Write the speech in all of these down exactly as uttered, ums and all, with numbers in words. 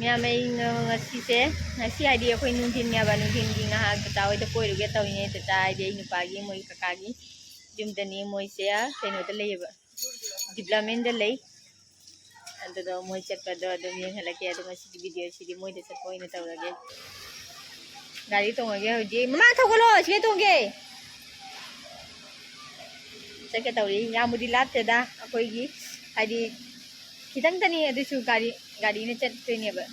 ꯃꯌꯥꯝ, ꯑꯩ ꯉ-, ꯉꯁꯤꯁꯦ, ꯉꯁꯤ ꯍꯥꯏꯗꯤ ꯑꯩꯈꯣꯏ ꯅꯨꯡꯊꯤꯟꯅꯦꯕ, ꯅꯨꯡꯊꯤꯟꯒꯤ ꯉꯥꯏꯍꯥꯛ ꯆꯆꯥ ꯍꯣꯏꯗ ꯀꯣꯏꯔꯨꯒꯦ ꯇꯧꯔꯤꯅꯦ꯫ ꯆꯆꯥ ꯍꯥꯏꯗꯤ ꯑꯩ ꯅꯨꯄꯥꯒꯤ, ꯃꯣꯏ ꯀꯀꯥꯒꯤ ꯌꯨꯝꯗꯅꯤ꯫ ꯃꯣꯏꯁꯦ ꯀꯩꯅꯣꯗ ꯂꯩꯌꯦꯕ, ꯗꯤꯕ꯭ꯂꯞꯃꯦꯟꯗ ꯂꯩ꯫ ꯑꯗꯨꯗꯣ ꯃꯣꯏ ꯆꯠꯄꯗꯣ ꯑꯗꯨꯝ ꯌꯦꯡꯍꯜꯂꯛꯀꯦ꯫ ꯑꯗꯣ ꯉꯁꯤꯗꯤ ꯚꯤꯗꯤꯑꯣꯁꯤꯗꯤ ꯃꯣꯏꯗ ꯆꯠꯄ ꯑꯣꯏꯅ ꯇꯧꯔꯒꯦ꯫ ꯒꯥꯔꯤ ꯇꯣꯡꯉꯒꯦ ꯍꯧꯖꯤꯛ꯫ ꯃꯃꯥ ꯊꯧꯒꯠꯂꯣ, ꯁꯤꯗ ꯇꯣꯡꯒꯦ꯫ ꯆꯠꯀꯦ ꯇꯧꯔꯤ꯫ ꯌꯥꯝꯕꯨꯗꯤ ꯂꯥꯞꯇꯦꯗ, ꯑꯩꯈꯣꯏꯒꯤ ꯍꯥꯏꯗꯤ ꯈꯤꯇꯪꯇꯅꯤ, ꯑꯗꯨꯁꯨ ꯒꯥꯔꯤ, ꯒꯥꯔꯤꯅ ꯆꯠꯇꯣꯏꯅꯦꯕ꯫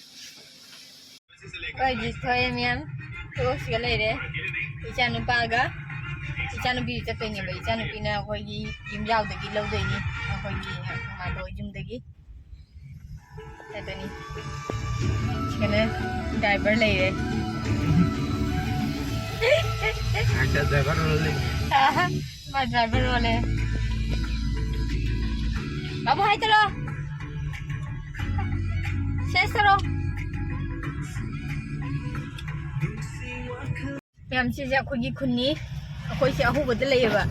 ꯑꯩꯈꯣꯏ ꯍꯧꯖꯤꯛ ꯊꯣꯛꯑꯦ ꯃꯌꯥꯝ, ꯊꯣꯛꯂꯛꯁꯤꯒ ꯂꯩꯔꯦ꯫ ꯏꯆꯥ ꯅꯨꯄꯥꯒ ꯏꯆꯥ ꯅꯨꯄꯤ ꯆꯠꯇꯣꯏꯅꯦꯕ꯫ ꯏꯆꯥ ꯅꯨꯄꯤꯅ ꯑꯩꯈꯣꯏꯒꯤ ꯌꯨꯝꯖꯥꯎꯗꯒꯤ ꯂꯧꯗꯣꯏꯅꯤ, ꯑꯩꯈꯣꯏꯒꯤ ꯃꯃꯥꯗꯣ ꯌꯨꯝꯗꯒꯤ꯫ ꯑꯗꯨꯅꯤ꯫ ꯁꯤꯒꯅ ꯗ꯭ꯔꯥꯏꯚꯔ ꯂꯩꯔꯦ꯫ ꯃꯥ ꯗ꯭ꯔꯥꯏꯚꯔ ꯑꯣꯜꯂꯦ꯫ ꯕꯥꯕꯨ, ꯍꯥꯏ ꯇꯧꯔꯣ꯫ ꯁꯦꯁ ꯇꯧꯔꯣ꯫ ꯃꯌꯥꯝ, ꯁꯤꯁꯦ ꯑꯩꯈꯣꯏꯒꯤ ꯈꯨꯟꯅꯤ꯫ ꯑꯩꯈꯣꯏꯁꯦ ꯑꯍꯨꯕꯗ ꯂꯩꯌꯦꯕ꯫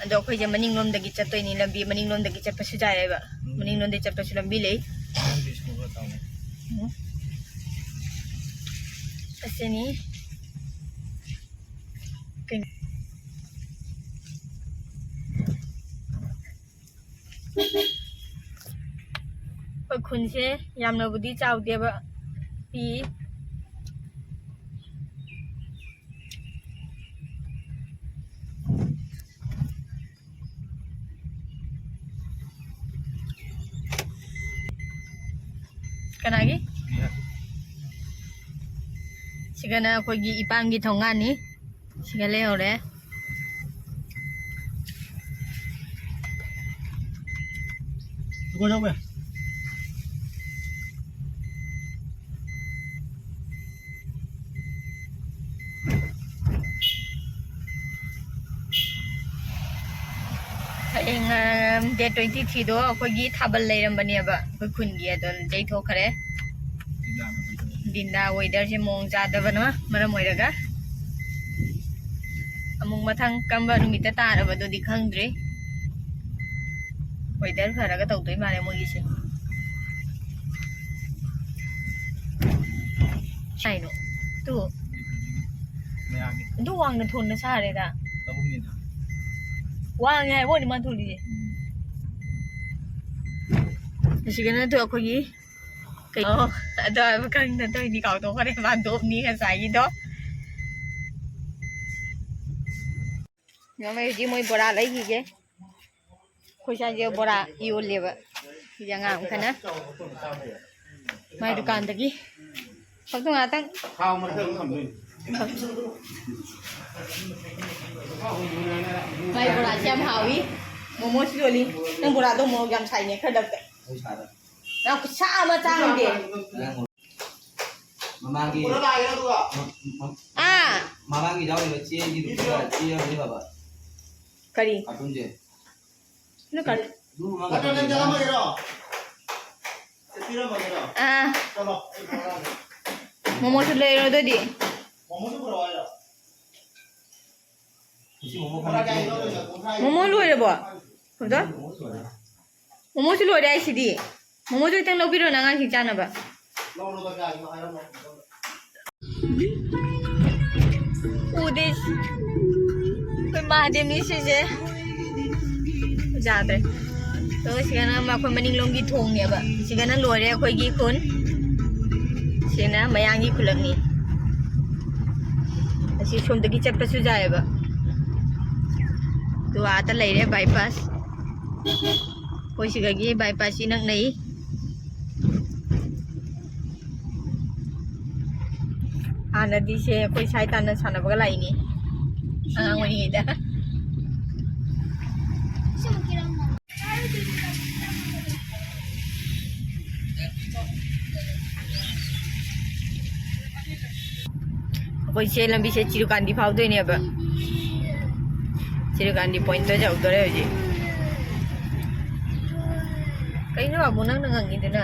ꯑꯗꯣ ꯑꯩꯈꯣꯏꯁꯦ ꯃꯅꯤꯡꯂꯣꯝꯗꯒꯤ ꯆꯠꯇꯣꯏꯅꯤ꯫ ꯂꯝꯕꯤ ꯃꯅꯤꯡꯂꯣꯝꯗꯒꯤ ꯆꯠꯄꯁꯨ ꯌꯥꯏꯌꯦꯕ꯫ ꯃꯅꯤꯡꯂꯣꯝꯗꯒꯤ ꯆꯠꯄꯁꯨ ꯂꯝꯕꯤ ꯂꯩ꯫ ꯎꯝ꯫ ꯑꯁꯤꯅꯤ꯫ ꯀꯩꯅꯣ? ꯑꯩꯈꯣꯏ ꯈꯨꯟꯁꯦ ꯌꯥꯝꯅꯕꯨꯗꯤ ꯆꯥꯎꯗꯦꯕ, ꯄꯤꯛꯏ꯫ ꯀꯅꯥꯒꯤ? ꯁꯤꯒꯅ ꯑꯩꯈꯣꯏꯒꯤ ꯏꯄꯥꯝꯒꯤ ꯊꯣꯡꯒꯥꯟꯅꯤ꯫ ꯁꯤꯒ ꯂꯩꯍꯧꯔꯦ꯫ ꯍꯌꯦꯡ, ꯑ, ꯗꯦꯠ ꯇ꯭ꯋꯦꯟꯇꯤ ꯊ꯭ꯔꯤꯗꯣ ꯑꯩꯈꯣꯏꯒꯤ ꯊꯥꯕꯜ ꯂꯩꯔꯝꯕꯅꯦꯕ, ꯑꯩꯈꯣꯏ ꯈꯨꯟꯒꯤ, ꯑꯗꯣ ꯌꯩꯊꯣꯛꯈ꯭ꯔꯦ꯫ ꯗꯤꯟꯗꯥ ꯋꯦꯗꯔꯁꯦ ꯃꯑꯣꯡ ꯆꯥꯗꯕꯅ ꯃꯔꯝ ꯑꯣꯏꯔꯒ꯫ ꯑꯃꯨꯛ ꯃꯊꯪ ꯀꯔꯝꯕ ꯅꯨꯃꯤꯠꯇ ꯇꯥꯔꯕꯗꯨꯗꯤ ꯈꯪꯗ꯭ꯔꯤ꯫ ꯋꯦꯗꯔ ꯐꯔꯒ ꯇꯧꯗꯣꯏ ꯃꯥꯜꯂꯦ ꯃꯣꯏꯒꯤꯁꯦ꯫ ꯀꯩꯅꯣ? ꯇꯨ꯫ ꯃꯌꯥꯝꯒꯤ ꯑꯗꯨ ꯋꯥꯡꯅ ꯊꯣꯟꯅ ꯁꯥꯔꯦꯗ꯫ ꯂꯧꯕꯨꯛꯅꯤꯅ꯫ ꯋꯥꯡꯉꯦ ꯍꯥꯏꯕ ꯑꯣꯏꯅꯤ ꯃꯥ ꯊꯣꯜꯂꯤꯁꯦ꯫ ꯑꯁꯤꯒꯅ ꯇꯨ ꯑꯩꯈꯣꯏꯒꯤ ꯀꯩꯅꯣ, ꯑꯗꯣ ꯍꯥꯏꯕ ꯈꯪꯗ ꯇꯧꯔꯤꯅꯤ, ꯀꯥꯎꯊꯣꯛꯈ꯭ꯔꯦ ꯃꯥꯟꯗꯣꯞꯅꯤ ꯉꯁꯥꯏꯒꯤꯗꯣ꯫ ꯅꯣꯡꯃꯩ ꯍꯧꯖꯤꯛ ꯃꯣꯏ ꯕꯣꯔꯥ ꯂꯩꯈꯤꯒꯦ꯫ ꯑꯩꯈꯣꯏ ꯁ꯭ꯋꯥꯏꯁꯦ ꯕꯣꯔꯥ ꯌꯣꯜꯂꯦꯕ꯫ ꯁꯤꯁꯦ ꯑꯉꯥꯡ ꯑꯃ ꯈꯟꯅ ꯃꯥꯏ ꯗꯨꯀꯥꯟꯗꯒꯤ꯫ ꯐꯛꯇꯣ ꯉꯥꯛꯇꯪ꯫ ꯊꯥꯎ ꯃꯔꯛꯇ ꯑꯗꯨꯝ ꯊꯝꯗꯣꯏꯅꯤ꯫ ꯃꯥꯏ ꯕꯣꯔꯥꯁꯦ ꯌꯥꯝ ꯍꯥꯎꯏ꯫ ꯃꯣꯃꯣꯁꯨ ꯌꯣꯜꯂꯤ꯫ ꯅꯪ ꯕꯣꯔꯥꯗꯣ ꯃꯣꯔꯣꯛ ꯌꯥꯝ ꯁꯥꯏꯅꯦ, ꯈꯔ ꯗꯞꯇ꯫ ꯑꯩ ꯁꯥꯗ꯫ ꯌꯥꯝ ꯈꯨꯠꯁꯥ ꯑꯃ ꯆꯥꯡꯗꯦ꯫ ꯃꯃꯥꯡꯒꯤ ꯑꯥ꯫ ꯃꯃꯥꯡꯒꯤ ꯌꯥꯎꯔꯤꯕ ꯆꯦꯒꯤ ꯅꯨꯄꯤꯗ ꯆꯦ ꯑꯃꯗꯤ ꯐꯕ꯫ ꯀꯔꯤ? ꯀꯥꯔꯇꯨꯟꯁꯦ꯫ ꯅꯪ ꯀꯔꯤ? ꯑꯗꯨ ꯃꯃꯥꯡ ꯀꯥꯔꯇꯨꯟꯁꯦ꯫ ꯑꯥ꯫ ꯃꯣꯃꯣꯁꯨ ꯂꯩꯔꯣ ꯑꯗꯨꯗꯤ꯫ ꯁꯤ ꯃꯣꯃꯣ ꯈꯔ ꯂꯩꯔꯣ꯫ ꯃꯣꯃꯣ ꯂꯣꯏꯔꯕꯣ? ꯍꯧꯖꯤꯛ? ꯃꯣꯃꯣꯁꯨ ꯂꯣꯏꯔꯦ ꯍꯥꯏꯁꯤꯗꯤ꯫ ꯃꯣꯃꯣꯁꯨ ꯈꯤꯇꯪ ꯂꯧꯕꯤꯔꯣꯅ ꯑꯉꯥꯡꯁꯤꯡ ꯆꯥꯅꯕ꯫ ꯎꯗꯦ꯫ ꯑꯩꯈꯣꯏ ꯃꯍꯥꯗꯦꯕꯅꯤ ꯁꯤꯁꯦ꯫ ꯌꯥꯗ꯭ꯔꯦ꯫ ꯑꯗꯣ ꯁꯤꯒꯅ ꯑꯩꯈꯣꯏ ꯃꯅꯤꯡꯂꯣꯝꯒꯤ ꯊꯣꯡꯅꯦꯕ꯫ ꯁꯤꯒꯅ ꯂꯣꯏꯔꯦ ꯑꯩꯈꯣꯏꯒꯤ ꯈꯨꯟ꯫ ꯁꯤꯅ ꯃꯌꯥꯡꯒꯤ ꯈꯨꯂꯛꯅꯤ꯫ ꯑꯁꯤ ꯁꯣꯝꯗꯒꯤ ꯆꯠꯄꯁꯨ ꯌꯥꯏꯑꯕ꯫ ꯑꯗꯨ ꯑꯥꯗ ꯂꯩꯔꯦ ꯕꯥꯏꯄꯥꯁ꯫ ꯑꯩꯈꯣꯏ ꯁꯤꯗꯒꯤ ꯕꯥꯏꯄꯥꯁꯁꯤ ꯅꯛꯅꯩ꯫ ꯍꯥꯟꯅꯗꯤ ꯁꯦ ꯑꯩꯈꯣꯏ ꯁ꯭ꯋꯥꯏ ꯇꯥꯟꯅ ꯁꯥꯟꯅꯕꯒ ꯂꯥꯛꯏꯅꯤ ꯑꯉꯥꯡ ꯑꯣꯏꯔꯤꯉꯩꯗ꯫ ꯑꯩꯈꯣꯏꯁꯦ ꯂꯝꯕꯤꯁꯦ ꯆꯤꯔꯨꯀꯥꯟꯗꯤ ꯐꯥꯎꯗꯣꯏꯅꯦꯕ꯫ ꯆꯤꯔꯨꯀꯥꯟꯗꯤ ꯄꯣꯏꯟꯇ ꯌꯧꯗꯣꯔꯦ ꯍꯧꯖꯤꯛ꯫ ꯀꯩꯅꯣ ꯑꯃꯨꯛ ꯅꯪꯅ ꯉꯪꯉꯤꯗꯨꯅ?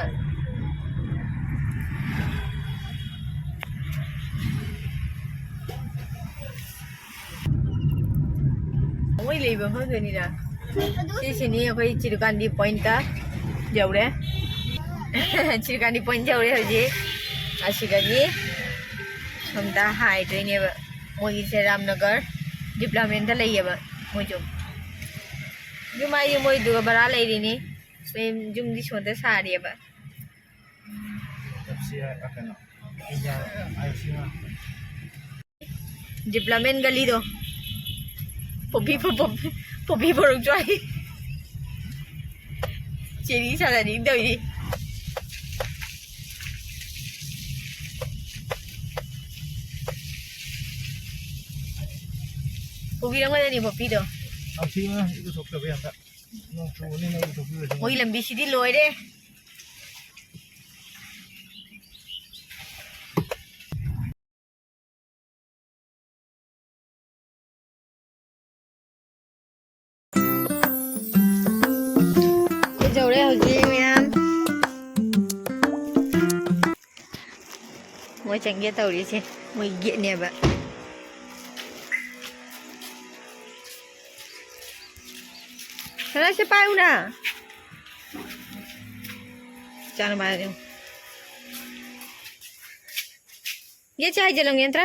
ꯃꯣꯏ ꯂꯩꯕ ꯃꯐꯝꯗꯨꯅꯤꯅ꯫ ꯁꯤꯁꯤꯅꯤ ꯑꯩꯈꯣꯏ ꯆꯤꯔꯨꯀꯥꯟꯗꯤ ꯄꯣꯏꯟꯇ ꯌꯧꯔꯦ꯫ ꯆꯤꯔꯨꯀꯥꯟꯗꯤ ꯄꯣꯏꯟ ꯌꯧꯔꯦ ꯍꯧꯖꯤꯛ꯫ ꯑꯁꯤꯗꯒꯤ ꯑꯝꯇ ꯍꯥꯏꯗꯣꯏꯅꯦꯕ꯫ ꯃꯣꯏꯒꯤꯁꯦ ꯔꯥꯝꯅꯒꯔ ꯗꯤꯕ꯭ꯂꯞꯃꯦꯟꯗ ꯂꯩꯌꯦꯕ ꯃꯣꯏꯁꯨ꯫ ꯌꯨꯝ ꯍꯥꯏꯗꯤ ꯃꯣꯏꯗꯨꯒ ꯕꯔꯥ ꯂꯩꯔꯤꯅꯤ꯫ ꯃꯌꯨꯝ ꯌꯨꯝꯗꯤ ꯁꯣꯟꯗ ꯁꯥꯔꯤꯑꯕ꯫ ꯗꯤꯕ꯭ꯂꯞꯃꯦꯟ ꯒꯂꯤꯗꯣ꯫ ꯄꯣꯄꯤ, ꯄꯣ-, ꯄꯣꯄꯤ, ꯄꯣꯄꯤ ꯄꯣꯔꯛ ꯆꯥꯏ꯫ ꯆꯦꯔꯤ ꯁꯥꯟꯅꯅꯤꯡꯗꯕꯅꯤ꯫ ꯄꯨꯕꯤꯔꯝꯒꯗꯅꯤ ꯄꯣꯄꯤꯗꯣ꯫ ꯌꯥꯝ ꯊꯤꯅ ꯏꯔꯨꯊꯣꯛꯇꯕ ꯌꯥꯝ ꯅꯣꯡ ꯆꯨꯕꯅꯤꯅ ꯏꯔꯨꯊꯣꯛꯄꯤꯔꯁꯤ꯫ ꯃꯣꯏ ꯂꯝꯕꯤꯁꯤꯗꯤ ꯂꯣꯏꯔꯦ꯫ ꯀꯩꯗꯧꯔꯦ ꯍꯧꯖꯤꯛ ꯃꯌꯥꯝ? ꯃꯣꯏ ꯆꯪꯒꯦ ꯇꯧꯔꯤꯁꯦ ꯃꯣꯏ ꯒꯦꯠꯅꯦꯕ꯫ ꯁꯅꯥꯁꯦ ꯄꯥꯏꯌꯨꯅ꯫ ꯆꯥꯅ ꯄꯥꯏꯔꯗꯤ꯫ ये चाय जलूंगी अंतरा।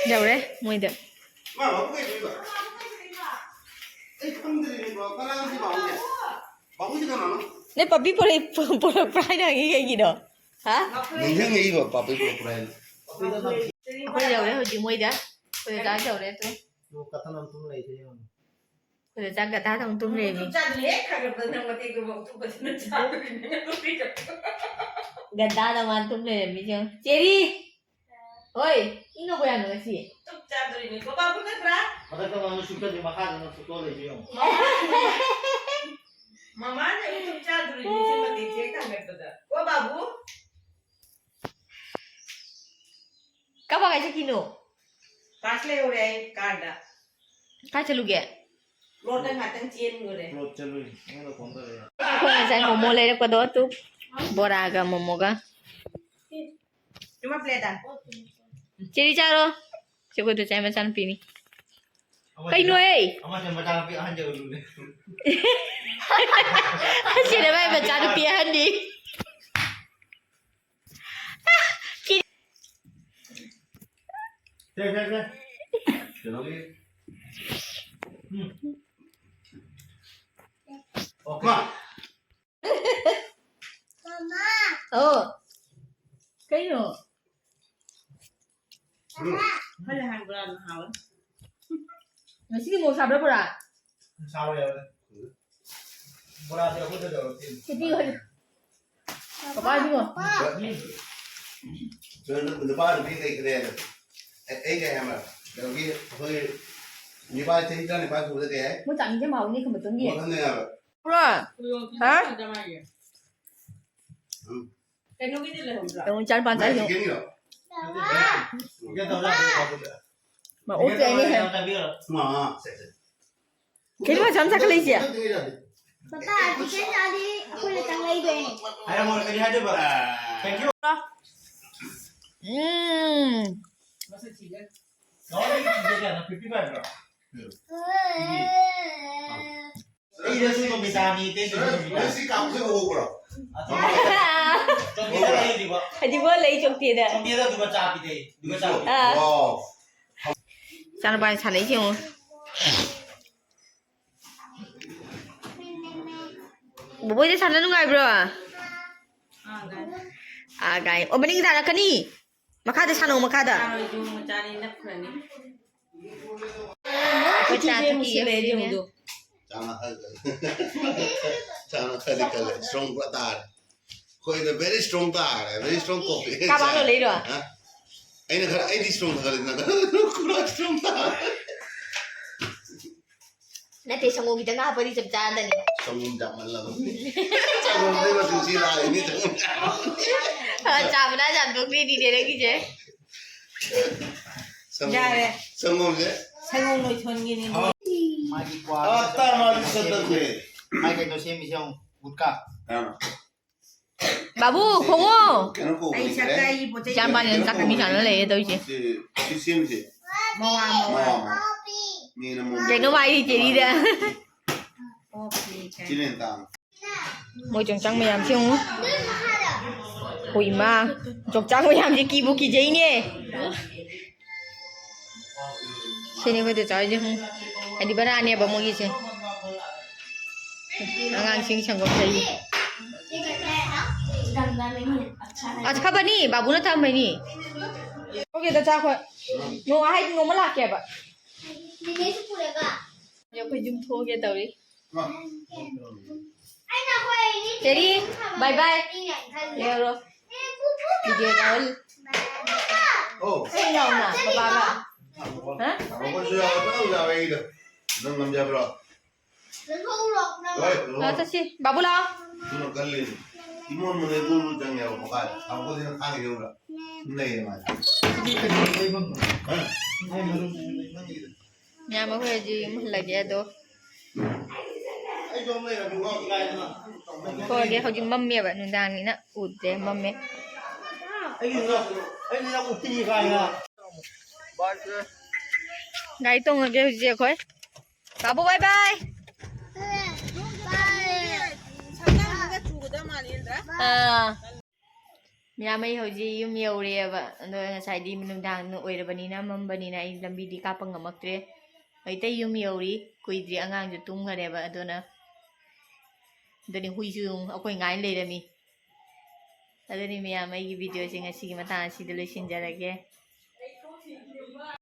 ꯌꯧꯔꯦ ꯃꯣꯏꯗ꯫ ꯃꯥ ꯕꯥꯕꯨ ꯀꯩꯗꯧꯔꯤꯕ? ꯑꯩ ꯈꯪꯗ꯭ꯔꯤꯅꯦ ꯕꯥꯕꯨ꯫ ꯀꯅꯥꯅꯣ ꯁꯤ ꯕꯥꯕꯨꯁꯦ? ꯕꯥꯕꯨꯁꯦ ꯀꯅꯥꯅꯣ? ꯅꯣꯏ ꯄꯞꯄꯤ ꯄꯨꯔꯛ-, ꯄꯨꯔꯛꯄ꯭ꯔꯥ ꯍꯥꯏꯅ ꯍꯪꯉꯤ ꯀꯩꯒꯤꯅꯣ? ꯍꯥ? ꯅꯤꯡꯁꯤꯡꯉꯛꯏꯕ ꯄꯞꯄꯤ ꯄꯨꯔꯛꯄ꯭ꯔꯥ ꯍꯥꯏꯅ꯫ ꯑꯩꯈꯣꯏ ꯌꯧꯔꯦ ꯍꯧꯖꯤꯛ ꯃꯣꯏꯗ꯫ ꯑꯩꯈꯣꯏ ꯗꯗꯥ ꯌꯧꯔꯦ ꯑꯗꯨ꯫ ꯑꯗꯨ ꯀꯇꯟ ꯑꯃ ꯇꯨꯝ ꯂꯩꯁꯦ ꯌꯦꯡꯉꯣ꯫ ꯑꯩꯈꯣꯏ ꯗꯗꯥ ꯒꯙꯥꯗꯧꯅ ꯇꯨꯝ ꯂꯩꯔꯝꯃꯤ꯫ ꯆꯥꯗ꯭ꯔꯤ ꯍꯦꯛ ꯈꯪꯉꯛꯄꯗ ꯅꯪ ꯃꯇꯦꯛꯇꯨꯐꯥꯎ ꯇꯨꯝꯕꯗꯨꯅ ꯆꯥꯗ꯭ꯔꯤꯅꯦ ꯅꯪ ꯇꯨꯝꯃꯤꯗꯣ꯫ ꯒꯙꯥꯗ ꯃꯥ ꯇꯨꯝ ꯂꯩꯔꯝꯃꯤ ꯌꯦꯡꯉꯣ꯫ ꯆꯦꯔꯤ! ꯍꯣꯏ, ꯏꯪꯉꯕꯣ ꯌꯥꯝꯅ ꯉꯁꯤ? ꯆꯨꯞ ꯆꯥꯗꯣꯔꯤꯅꯦ꯫ ꯕꯕꯥꯕꯨ ꯅꯠꯇ꯭ꯔꯥ? ꯃꯊꯛꯇ ꯃꯥꯅ ꯁꯨꯞꯆꯜꯂꯤ, ꯃꯈꯥꯗꯅ ꯁꯨꯞꯇꯣꯛ ꯂꯩꯁꯦ ꯌꯦꯡꯉꯣ꯫ ꯃꯃꯥꯅ ꯆꯨꯞ ꯆꯥꯗꯣꯔꯤꯅꯦ ꯁꯤ ꯃꯇꯦꯛꯁꯦ ꯍꯦꯛ ꯊꯥꯡꯒꯠꯄꯗ꯫ ꯀꯣ ꯕꯥꯕꯨ? ꯀꯕꯥꯏ ꯆꯠꯈꯤꯅꯣ? ꯀ꯭ꯂꯥꯁ ꯂꯩꯍꯧꯔꯦ ꯑꯩ ꯀꯥꯔꯗ꯫ ꯀꯥꯏ ꯆꯠꯂꯨꯒꯦ? ꯄ꯭ꯂꯣꯠꯇ ꯉꯥꯛꯇꯪ ꯆꯦꯟꯈ꯭ꯔꯦ꯫ ꯄ꯭ꯂꯣꯠ ꯆꯠꯂꯨꯏ꯫ ꯑꯩꯉꯣꯟꯗ ꯐꯣꯟ ꯇꯧꯔꯛꯑꯦ꯫ ꯑꯩꯈꯣꯏ ꯉꯁꯥꯏ ꯃꯣꯃꯣ ꯂꯩꯔꯛꯄꯗꯣ ꯇꯨ ꯕꯣꯔꯥꯒ ꯃꯣꯃꯣꯒ꯫ ꯏꯃꯥ ꯄ꯭ꯂꯦꯠꯇ꯫ ꯆꯦꯔꯤ ꯆꯥꯔꯣ꯫ ꯁꯤ ꯑꯩꯈꯣꯏ ꯇꯨꯆꯥꯏ ꯃꯆꯥꯅꯨꯄꯤꯅꯤ꯫ ꯀꯩꯅꯣꯍꯦ? ꯑꯃꯁꯦ ꯃꯆꯥꯅꯨꯄꯤ ꯑꯍꯟꯁꯦ ꯑꯣꯏꯔꯨꯅꯦ꯫ ꯑꯁꯤꯅ ꯃꯥꯏ ꯃꯆꯥꯅꯨꯄꯤ ꯑꯍꯟꯅꯤ꯫ ꯁꯦ, ꯁꯦ, ꯁꯦ꯫ ꯀꯩꯅꯣꯒꯤ꯫ ꯎꯝ꯫ ꯑꯣ, ꯃꯥ꯫ ꯃꯃꯥ꯫ ꯑꯣ꯫ ꯀꯩꯅꯣ? ꯎꯝ꯫ ꯈꯔ ꯍꯥꯟꯕ꯭ꯔꯥ ꯅꯍꯥꯟ? ꯉꯁꯤꯗꯤ ꯃꯣꯔꯣꯛ ꯁꯥꯕ꯭ꯔꯥ ꯕꯣꯔꯥ? ꯁꯥꯕ ꯌꯥꯎꯔꯦ꯫ ꯕꯣꯔꯥꯗꯤ ꯑꯩꯈꯣꯏꯗ ꯇꯧꯔꯛꯇꯦ꯫ ꯁꯤꯗꯤ ꯍꯣꯏ꯫ ꯄꯄꯥ ꯏꯕꯨꯡꯉꯣ꯫ ꯄꯄꯥ꯫ ꯅꯨꯄꯥ ꯅꯨꯄꯤ ꯂꯩꯇ꯭ꯔꯦ꯫ ꯑꯩ, ꯑꯩ ꯀꯩ ꯍꯥꯏꯕ? ꯀꯩꯅꯣꯒꯤ ꯑꯩꯈꯣꯏ ꯅꯤꯄꯥ ꯆꯍꯤ ꯇꯔꯥꯅꯤꯄꯥꯟ ꯁꯨꯕꯗ ꯀꯩ ꯍꯥꯏ? ꯃꯣꯏ ꯆꯥꯅꯤꯡꯗꯦ ꯃꯥꯕꯨ ꯅꯦ ꯈꯝꯕ ꯆꯪꯒꯤ꯫ ꯃꯈꯜ ꯃꯌꯥꯝ꯫ ꯄꯨꯔꯥ꯫ ꯍꯥ? ꯎꯝ꯫ ꯀꯩꯅꯣꯒꯤꯗꯤ ꯂꯩꯍꯧꯗ꯭ꯔꯥ? ꯌꯦꯡꯉꯨ, ꯏꯆꯥ ꯅꯨꯄꯥ ꯃꯆꯥ ꯌꯦꯡꯉꯨ꯫ ꯆꯤꯛꯀꯟꯒꯤꯔꯣ? ꯃꯥ ꯑꯣꯛꯇꯦ ꯍꯥꯏꯅꯦ꯫ ꯃꯥ꯫ ꯀꯩꯅꯣ ꯃꯆꯥ ꯃꯆꯥ ꯈꯜꯂꯛꯏꯁꯦ? ꯄꯄꯥ, ꯆꯤꯛꯀꯟ ꯆꯥꯗꯤ ꯑꯩꯈꯣꯏꯅ ꯆꯪꯂꯛꯏꯗꯣꯏꯅꯦ꯫ ꯍꯥꯏꯔꯝꯃꯣ, ꯀꯔꯤ ꯍꯥꯏꯗꯣꯏꯕ? Thank you. Um. Fifty five ꯔꯣ? ꯑꯩꯗꯁꯨ ꯅꯨꯃꯤꯗꯥꯡꯅꯤ, ꯏꯇꯩꯗꯁꯨ ꯅꯨꯃꯤꯗꯥꯡ꯫ ꯅꯪ ꯁꯤ ꯀꯥꯡꯁꯦ ꯎꯍꯧꯕ꯭ꯔꯣ? ꯆꯣꯀ꯭ꯂꯦꯠꯇ ꯂꯩꯔꯤꯕ꯫ ꯍꯧꯖꯤꯛꯐꯥꯎ ꯂꯩ ꯆꯣꯀ꯭ꯂꯦꯠꯇ꯫ ꯆꯣꯀ꯭ꯂꯦꯠꯇ ꯑꯗꯨꯒ ꯆꯥ ꯄꯤꯖꯩ, ꯑꯗꯨꯒ ꯆꯥ ꯄꯤꯖꯩ꯫ ꯑꯥ꯫ ꯋꯥꯎ꯫ ꯏꯆꯥꯅꯨꯄꯥꯅ ꯁꯥꯟꯅꯩꯁꯦ ꯌꯦꯡꯉꯨ꯫ ꯕꯣꯕꯣꯏꯗꯤ ꯁꯥꯟꯅ ꯅꯨꯡꯉꯥꯏꯕ꯭ꯔꯣ? ꯑꯥ, ꯒꯥꯏ꯫ ꯑꯥ, ꯒꯥꯏ꯫ ꯑꯣ, ꯃꯅꯤꯡ ꯇꯥꯔꯛꯀꯅꯤ꯫ ꯃꯈꯥꯗ ꯁꯥꯟꯅꯧ, ꯃꯈꯥꯗ꯫ ꯌꯥꯔꯣꯏ, ꯌꯨ ꯃꯆꯥꯅꯤ, ꯅꯞꯈ꯭ꯔꯅꯤ꯫ ꯑꯩꯈꯣꯏ ꯆꯥ ꯊꯛꯈꯤꯒꯦ꯫ ꯆꯥ ꯈꯔ-, ꯆꯥ ꯈꯔꯗꯤ ꯀꯜꯂꯦ, strong ꯄꯨꯔꯥ ꯇꯥꯔꯦ꯫ ꯑꯩꯈꯣꯏꯗ very strong ꯇꯥꯔꯦ, very strong coffee꯫ ꯀꯥꯕꯥꯅꯣ ꯂꯩꯔꯣ? ꯍꯥ? ꯑꯩꯅ ꯈꯔ, ꯑꯩꯗꯤ strong ꯊꯥꯒꯠꯂꯤꯗꯅ, ꯈꯔ strong ꯇꯥꯔꯦ꯫ ꯅꯠꯇꯦ, ꯁꯪꯒꯣꯝ ꯈꯤꯇꯪ ꯍꯥꯞꯄꯗꯤ ꯆꯞ ꯆꯥꯔꯗꯅꯤ꯫ ꯁꯪꯒꯣꯝ ꯌꯥꯝꯃꯜꯂꯕꯅꯤ꯫ ꯁꯪꯒꯣꯝꯗꯩ ꯃꯆꯨ ꯁꯤ ꯂꯥꯛꯏꯅꯤ, ꯁꯪꯒꯣꯝ ꯌꯥꯝꯃꯜꯂꯕꯅꯤ꯫ ꯑ, ꯆꯥꯕꯅ ꯌꯥꯝ ꯅꯣꯛꯅꯤꯡꯉꯤꯅꯦ ꯅꯪꯒꯤꯁꯦ꯫ ꯁꯪꯒꯣꯝ, ꯌꯥꯔꯦ꯫ ꯁꯪꯒꯣꯝꯁꯦ꯫ ꯁꯪꯒꯣꯝ ꯂꯣꯏꯁꯣꯟꯒꯤꯅꯤ꯫ ꯃꯥꯒꯤ ꯀ꯭ꯋꯥ ꯑ, ꯇꯥ ꯃꯥꯒꯤ ꯁꯦꯝꯃꯤꯁꯦ꯫ ꯁꯠꯇꯛꯁꯦ꯫ ꯃꯥꯒꯤ ꯀꯩꯅꯣ ꯁꯦꯝꯃꯤꯁꯦ ꯌꯦꯡꯉꯨ, ꯒꯨꯠꯀꯥ꯫ ꯑꯥ꯫ ꯕꯥꯕꯨ, ꯈꯣꯡꯉꯣ꯫ ꯀꯩꯅꯣ ꯀꯧꯕꯅꯤ, ꯑꯩ ꯆꯥꯛ ꯀꯔꯤ? ꯆꯥꯏ, ꯄꯣꯠ ꯆꯩ ꯏꯆꯥ ꯅꯨꯄꯥꯅꯤ ꯀꯩꯅꯣ ꯆꯥꯛ ꯀꯧꯕꯅꯤ, ꯃꯤ ꯁꯥꯟꯅ ꯂꯩꯌꯦ ꯇꯧꯔꯤꯁꯦ꯫ ꯁꯤ, ꯁꯤ ꯁꯦꯝꯃꯤꯁꯦ꯫ ꯃꯋꯥ, ꯃꯋꯥ꯫ ꯃꯋꯥ, ꯃꯋꯥ꯫ ꯀꯩꯅꯣꯝ ꯍꯥꯏꯔꯤ ꯆꯦꯔꯤꯗ꯫ ꯁꯤꯅ ꯍꯦꯟꯅ ꯇꯥꯡꯉꯦ꯫ ꯃꯣꯏ ꯆꯣꯡꯆꯥꯡ ꯃꯌꯥꯝꯁꯤ ꯌꯦꯡꯉꯨ꯫ ꯍꯣꯏ ꯏꯃꯥ, ꯆꯣꯡꯆꯥꯡ ꯃꯌꯥꯝꯁꯤ ꯀꯤꯕꯨ ꯀꯤꯖꯩꯅꯦ꯫ ꯁꯤꯅꯤ ꯑꯩꯈꯣꯏꯗ ꯆꯥꯔꯤꯁꯦ꯫ ꯍꯥꯏꯗꯤ ꯕꯔꯥꯅꯦꯕ ꯃꯣꯏꯒꯤꯁꯦ꯫ ꯑꯉꯥꯡꯁꯤꯡ ꯁꯪꯒꯣꯝ ꯊꯛꯏ꯫ ꯑꯁ ꯈꯕꯅꯤ, ꯕꯥꯕꯨꯅ ꯊꯝꯕꯩꯅꯤ꯫ ꯑꯣꯀꯦꯗ ꯆꯥꯈꯣꯏ꯫ ꯅꯣꯡ ꯍꯥꯏꯗꯤ ꯅꯣꯡꯃ ꯂꯥꯛꯀꯦꯕ꯫ ꯑꯩꯈꯣꯏ ꯌꯨꯝ ꯊꯣꯛꯑꯒꯦ ꯇꯧꯔꯤ꯫ Cherry, bye bye꯫ ꯌꯧꯔꯣ꯫ ꯚꯤꯗꯤꯑꯣ ꯇꯧꯍꯜꯂꯤ꯫ ꯑꯣ꯫ ꯀꯩ ꯏꯅꯥꯎꯅ? ꯕꯕꯥꯒ? ꯍꯥ? ꯑꯩꯈꯣꯏꯁꯨ ꯌꯥꯎꯋꯦ, ꯄꯨꯂꯞ ꯌꯥꯎꯋꯦ ꯑꯩꯒꯤꯗꯣ꯫ ꯅꯪ ꯉꯝꯖꯕ꯭ꯔꯣ? ꯍꯣꯏ, ꯍꯣꯏ꯫ ꯂꯥꯛꯑꯣ ꯆꯠꯁꯤ꯫ ꯕꯥꯕꯨ ꯂꯥꯛꯑꯣ꯫ ꯁꯤꯃ ꯀꯜꯂꯤꯅꯤ꯫ ꯏꯃꯣꯟ ꯃꯣꯟꯅ ꯏꯕꯨ ꯏꯕꯨ ꯆꯪꯉꯦꯕ ꯃꯈꯥꯗ꯫ ꯊꯥꯡꯒꯣꯜꯁꯤꯅ ꯈꯥꯡꯉ ꯌꯧꯔ꯫ ꯂꯩꯌꯦ ꯃꯥꯗꯤ꯫ ꯍꯥ? ꯃꯌꯥꯝ ꯑꯩꯈꯣꯏ ꯍꯧꯖꯤꯛ ꯌꯨꯝ ꯍꯜꯂꯒꯦ ꯑꯗꯣ꯫ ꯊꯣꯛꯑꯒꯦ꯫ ꯍꯧꯖꯤꯛ ꯃꯝꯃꯦꯕ, ꯅꯨꯡꯗꯥꯡꯅꯤꯅ ꯎꯗ꯭ꯔꯦ, ꯃꯝꯃꯦ꯫ ꯒꯥꯔꯤ ꯇꯣꯡꯉꯒꯦ ꯍꯧꯖꯤꯛ ꯑꯩꯈꯣꯏ꯫ ꯕꯥꯕꯨ, bye bye꯫ ꯑꯥ꯫ ꯃꯌꯥꯝ ꯑꯩ ꯍꯧꯖꯤꯛ ꯌꯨꯝ ꯌꯧꯔꯦꯕ꯫ ꯑꯗꯣ ꯉꯁꯥꯏꯗꯤ ꯅꯨꯡꯗꯥꯡ ꯑꯣꯏꯔꯕꯅꯤꯅ, ꯃꯝꯕꯅꯤꯅ ꯑꯩ ꯂꯝꯕꯤꯗꯤ ꯀꯥꯞꯄ ꯉꯝꯃꯛꯇ꯭ꯔꯦ꯫ ꯍꯧꯖꯤꯛꯇ ꯌꯨꯝ ꯌꯧꯔꯤ, ꯀꯨꯏꯗ꯭ꯔꯤ, ꯑꯉꯥꯡꯁꯨ ꯇꯨꯝꯈꯔꯦꯕ꯫ ꯑꯗꯨꯅ, ꯑꯗꯨꯅꯤ ꯍꯨꯏꯁꯨ ꯑꯩꯈꯣꯏ ꯉꯥꯏ ꯂꯩꯔꯝꯃꯤ꯫ ꯑꯗꯨꯅꯤ ꯃꯌꯥꯝ, ꯑꯩꯒꯤ ꯚꯤꯗꯤꯑꯣꯁꯦ ꯉꯁꯤꯒꯤ ꯃꯇꯥꯡ ꯑꯁꯤꯗ ꯂꯣꯏꯁꯤꯟꯖꯔꯒꯦ꯫